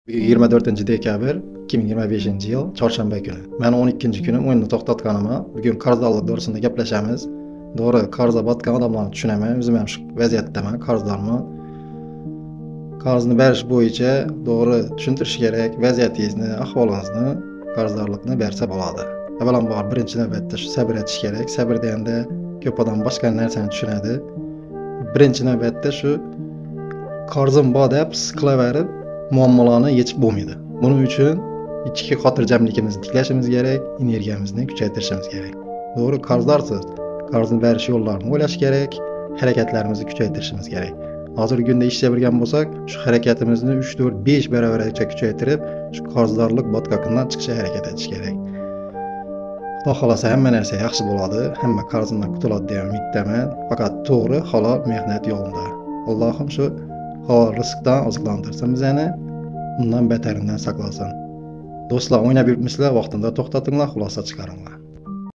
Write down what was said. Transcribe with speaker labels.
Speaker 1: Bugun 24 dekabr 2025 yil chorshanba kuni. Men 12 kuni o'yinni to'xtatganman. Bugun qarzdorlik to'g'risida gaplashamiz. To'g'ri, qarzga botgan odamlarni tushunaman. O'zim ham shu vaziyatdaman, qarzdorman. Qarzni berish bo'yicha to'g'ri tushuntirish kerak, vaziyatingizni, ahvolingizni, qarzdorlikni bersa bo'ladi. Avvalambor birinchi navbatda shu sabr etish kerak. Sabr deganda ko'p odam boshqa narsani tushunadi. Birinchi navbatda shu qarzim bor deb siqilaverib muammolarni yechib bo'lmaydi. Buning uchun ichki xotirjamligimizni tiklashimiz kerak, energiyamizni kuchaytirishimiz kerak. To'g'ri, qarzdorsiz. Qarzni berish yo'llarini o'ylash kerak, harakatlarimizni kuchaytirishimiz kerak. Hozirgi kunda ish bergan bo'lsak, shu harakatimizni 3, 4, 5 barobargacha kuchaytirib, shu qarzdorlik botqoqidan chiqishga harakat etish kerak. Xudo xohlasa hamma narsa yaxshi bo'ladi, hamma qarzidan qutuladi degan umiddaman. Faqat to'g'ri, halol mehnat yo'lida. Allohim shu halol rizqdan oziqlantirsin bizani, undan bataridan saqlasin. Do'stlar, o'ynab yuribmisizlar, vaqtida to'xtatinglar, xulosa chiqaringlar.